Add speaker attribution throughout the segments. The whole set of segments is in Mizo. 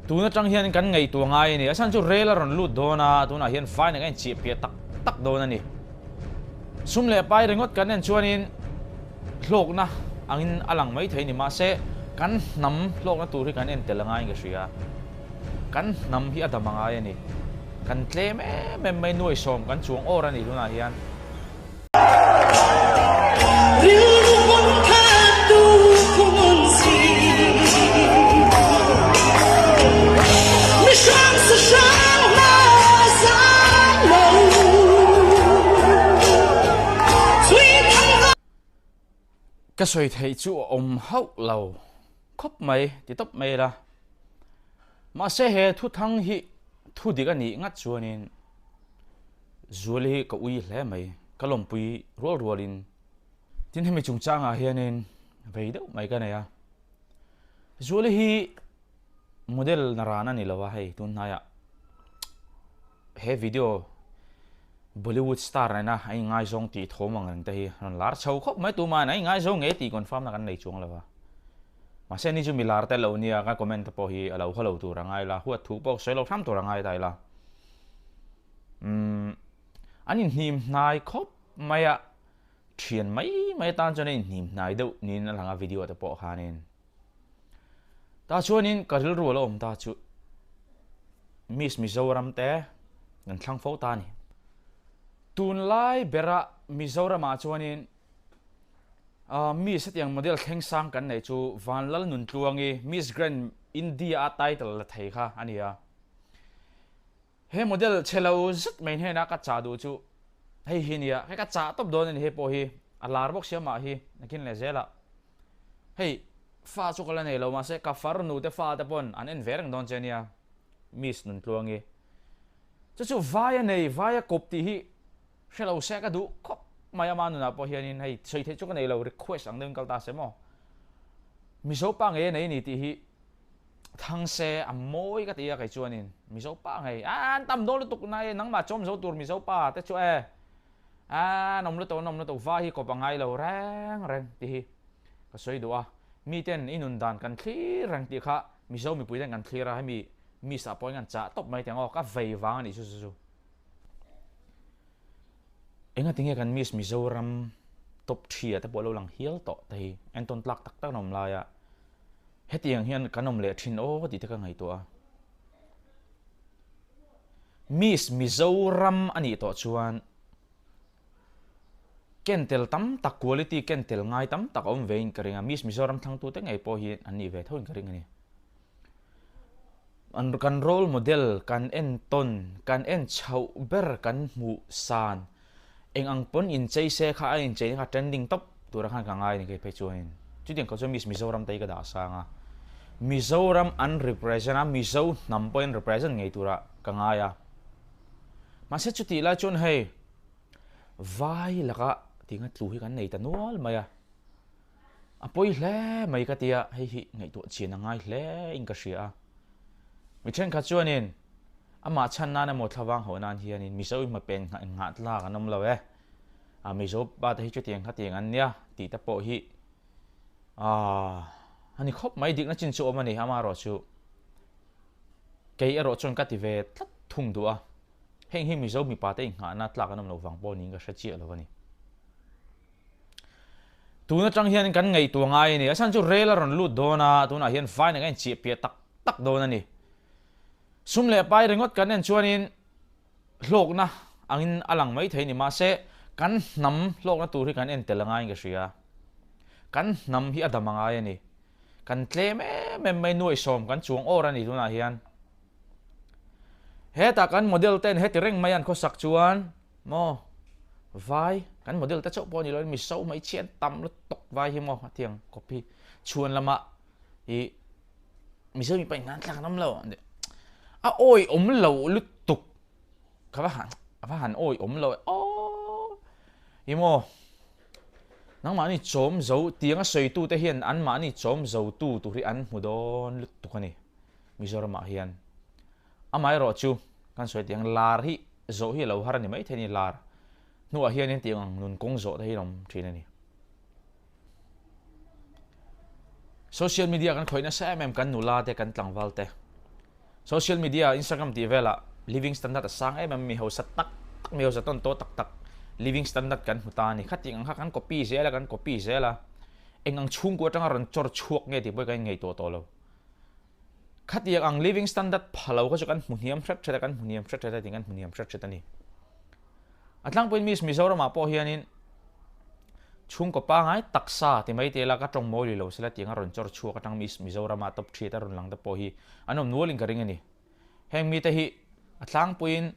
Speaker 1: Tun atang hian kan ngaihtuah ngai a ni. A chhan chu rel a rawn lut dawn a, tunah hian fine a inchiah piah tak tak dawn a ni. Sum leh pai ringawt kan en chuanin hlawkna angin a lang mai thei a ni. Mahse, kan hnam hlawkna tur hi kan en tel a ngaiin ka hria. Kan hnam hi a dam a ngai a ni. Kan tlem em em mai nuaisawm kan chuang awr a ni tunah hian. Ka sawi theih chu a awm hauh lo khawp mai ti tawp mai ila. Mahse he thuthang hi thu dik a nih ngat chuanin Zuali hi ka ui hle mai, ka lawmpui rual rualin. Tin hemi chungchangah hianin vei deuh mai ka nei a. Zuali hi model na ran a ni lo a hei tun hnaiah he video Bollywood star nena a inngaizawng tih thawm ang reng te hi rawn lar chho khawp mai tumahin a inngaizawng ngei tih confirm na kan nei chuang lo a. Mahse ni chu mi lar te lo nia ka comment te pawh hi a lo haw lo tur a ngai la, huat thu pawh sawi lo hram tur a ngai ta ila. Umm an inhnim hnai khawp mai a, thian mai mai atan chuan a inhnim hnai deuh niin a lang a video te pawh khanin. Tah chuanin ka rilru a lo awm ta chu Miss Mizoram te kan thlang fo ta a ni. Tunlai bera Mizoramah chuanin Miss hetiang model thleng sang kan neih chu Vanlal Nuntluangi Miss Grand India a title la thei kha a ni a. He model chhe lo zet mai hnena ka chah duh chu hei hi nia, hei ka chah tawp dawn a ni hei pawh hi, a lar bawk sia mah hi nakin leh zel ah. Hei fa chu ka la nei lo mahse ka farnu te fa te pawn an en ve reng dawn che a nia Miss Nuntluangi. Chu chu vai a nei, vai a kawp tih hi hre lo se ka duh khawp mai ama nunah pawh hianin hei sawi theih chu ka nei lo request ang deuhin kal ta se maw. Mizo pa ngei a nei a ni tih hi Thang se a mawi ka ti a kei chuanin Mizo pa ngei a an tam dawn lutuk na e nangmah chawm zo tur Mizo pa te chu e a an awm lutuk an awm lutuk va hi kawp a ngai lo reng reng tih hi ka sawi duh a miten i nun dan kan thlir reng tih kha Mizo mipui ten kan thlir a hemi miss ah pawhin kan chah tawp mai teng aw ka vei vang a nih chu chu chu. Enga tinge kan Miss Mizoram top thia te pawh lo lang hial tawh te hi entawn tlak tak tak an awm lai a hetiang hian kan awm leh thin aw tih te ka ngaihtuah a. Miss Mizoram a nih tawh chuan ken tel tam tak quality ken tel ngai tam tak a awm ve in ka ring a Miss Mizoram thlangtu te ngei pawh hi an nih ve tho in ka ring a ni. An kan role model kan entawn, kan en chhoh ber kan hmuh san eng ang pawn inchei se kha a inchei na kha trending tawp tura khan ka ngai a ni kei phei chuanin. Chutiang kho chuan Miss Mizoram te hi ka dah sang a, Mizoram an represent a, Mizo hnam pawhin represent ngei tura ka ngai a. Mahse chutih lai chuan hei vai laka tinga tlu hi kan nei ta nual mai a. A pawi hle mai ka tia, hei hi ngaihtuah chian a ngai hle in ka hria a. Mi thenkhat chuanin amah chhan nan emaw thlavang hauh nan hianin Mizo i hmapen nghah nghah tlak an awm lo e, a Mizo pa te hi chutiang khatiang an nia tih te pawh hi aah a ni khawp mai dikna chin chu awm a ni amaherawh chu kei erawh chuan ka ti ve tlat thung duh a, heng hi Mizo mipa te inghahna tlak an awm loh vang pawh niin ka hre chiah lo a ni. Tun atang hian kan ngaihtuah ngai a ni. A chhan chu rel a rawn lut dawn a, tunah hian fine a inchiah piah tak tak dawn a ni. Sum leh pai ringawt kan en chuanin hlawkna angin a lang mai thei a ni. Mahse, kan hnam hlawkna tur hi kan en tel a ngaiin ka hria. Kan hnam hi a dam a ngai a ni. Kan tlem em em mai nuaihsawm kan chuang awr a ni tunah hian. Hetah kan model ten heti reng mai an khawsak chuan Maw? Vai, kan model te chauh pawh a ni lo, Mizo hmeichhia an tam lutuk vai hi maw a ti ang kawp hi chhuan lamah ih Mizo mipa in nan tlak an awm lo a awi awm lo lutuk ka va han a va han awi awm lo aww ih maw nangmahni chawm zo tianga sawi tu te hian anmahni chawm zo tu tur hi an hmu dawn lutuk a ni Mizoramah hian amaherawh chu kan sawi tiang lar hi Zawh hi a lo har a ni maithei a ni, lar hnuah hianin tiang ang nun kawng zawh te hi a awm thin a ni. Social media kan khawih nasa em em kan nula te kan tlangval te. Social media, Instagram tih velah living standard a sang em em a, mi hausa tak tak, mi hausa tawn tawh tak tak living standard kan hmu ta a ni. Khatih ang kha kan copy zel a, kan copy zel a, eng ang chhungkua atanga rawn chawr chhuak nge tih pawh hi kan inngaihtuah tawh lo. Khatiang ang living standard pha lo kha chu kan hmu hniam hret hret a, kan hmu hniam hret hret a tih kan hmu hniam hret hret a ni. A tlangpuiin Miss Mizoramah pawh hianin chhungkaw pangai taksa ti mai te la ka tawng mawi lo sela tiang a rawn chawr chhuak atang Miss Mizorama top thiat a rawn lang te pawh hi an awm nualin ka ring a ni. Heng mite hi a tlangpuiin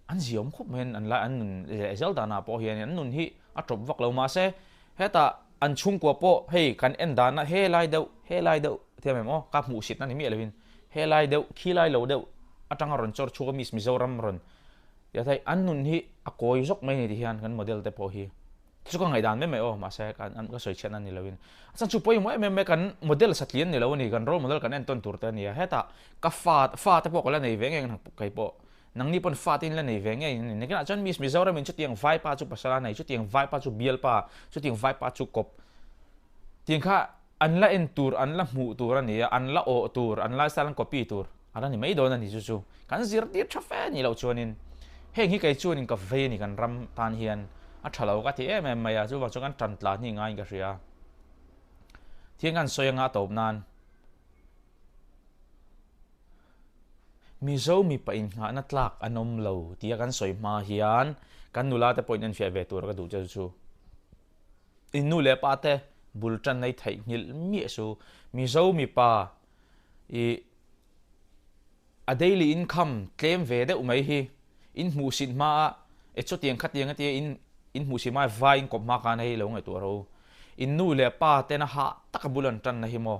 Speaker 1: an ziawm khawp mai an lai an nun leh zel danah pawh hian an nun hi a tawp vak lo mahse hetah an chhungkua pawh hei kan en dana he lai deuh he lai deuh thiam em aw ka hmuhsit na ni miah lovin he lai deuh khi lai lo deuh atanga rawn chawr chhuak a Miss Mizoram rawn Tia thei, an nun hi a kawi zawk mai a ni ti hian kan model te pawh hi chu ka ngaihdan mai mai aw, mahse kan ka sawi chhiatna ni loin a chhan chu pawimawh em em mai kan model satlian ni lo a ni, kan role model kan entawn tur te a ni a, hetah ka fa fa te pawh ka la nei ve ngei ang kei pawh nangni pawn fa te in la nei ve ngei a ni, nakinah chuan Miss Mizoram in chutiang vaipa chu pasal a nei, chutiang vaipa chu bialpa, chutiang vaipa chu kawp tiang kha An la en tur, an la hmuh tur a ni a, an la awh tur, an lifestyle an copy tur a la ni mai dawn a ni chu chu. Kan zirtir tha fe nih loh chuanin heng hi kei chuanin ka vei a ni kan ram tan hian a tha lo ka ti em em mai a, chuvang chuan kan tan tlan hi ngaiin ka hria. Thian kan sawi anga a tawp nan Mizo mipa innghahna tlak an awm lo tia kan sawi hma hian kan nula te pawhin enfiah ve tur ka duh che chu chu. In nu leh pa te bul tan nei theih nghilh miah su. Mizo mipa i a daily income tlem ve deuh mai hi in hmuhsit hma a e chutiang khatiang a tia in in hmuhsit hma vai in kawp hma khan hei lo ngaihtuah rawh u. In nu leh pa tena hah taka bul an tan na hi maw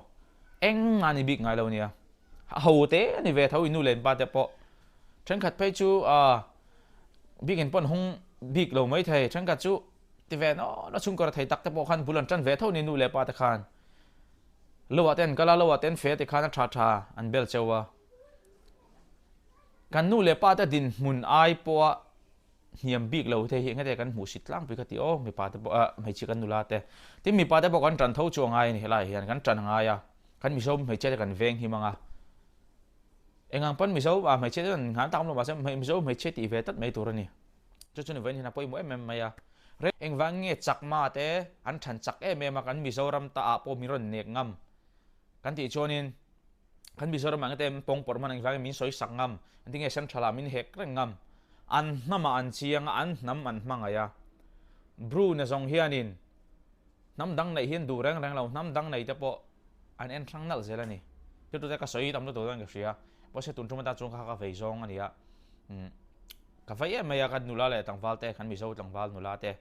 Speaker 1: eng a ni bik ngai lo nia. A ho te a ni ve tho in nu leh in pa te pawh. Thenkhat phei chu a bik in pawn hawng bik lo mai thei. Thenkhat chu Ti ve naw naw chhungkaw thei tak te pawh khan bul an tan ve tho ni nu leh pa te khan. Lo ah te an kal a, lo ah te an fe ti khan a tha tha an bel cheu a. Kan nu leh pa te dinhmun ai pawha hniam bik lo te hi engete kan hmuh sit tlangpui kha ti aw mipa te pawh ah hmeichhia kan nula te. Tin mipa te pawh kan tan tho chu a ngai a ni helai ah hian kan tan a ngai a, kan Mizo hmeichhia te kan veng him ang a. Engang pawn Mizo ah hmeichhia te an nghal tak awm lo mahse Mizo hmeichhia tih ve tlat mai tur a ni. Chu chu ni vawiin hian a pawimawh em em mai a. Engvang nge Chakma te an than chak em em a kan Mizoram ta ah pawh min rawn nek ngam kan tih chuanin kan Mizoram ah ngete pawng pawrh hman engvangin min sawi sak ngam engtin nge Central ah min hek reng ngam an hnam ah an chiang a an hnam an hmangaih a Bru na zawng hianin hnam dang neih hi an duh reng reng lo hnam dang nei te pawh an en hrang nalh zel a ni. Chu tute ka sawi tam lutuk dawn ka hria pawh se tun tum atan chuan kha ka vei zawng a ni a. Ka vai em mai a, kan nula leh tlangval te, kan Mizo tlangval nula te,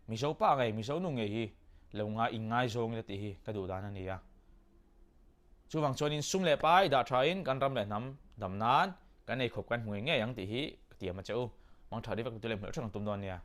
Speaker 1: Mizo pa ngei, Mizo nu ngei hi lo ngai inngaizawng ila tih hi ka duh dan a ni a. Chuvang chuanin sum leh pai dah thain kan ram leh hnam dam nan kan eikhawp kan hmu ngei ngei ang tih hi ka tiam a che u. Mangtha ri vek lutuk leh hmelh hrang tum dawn nia.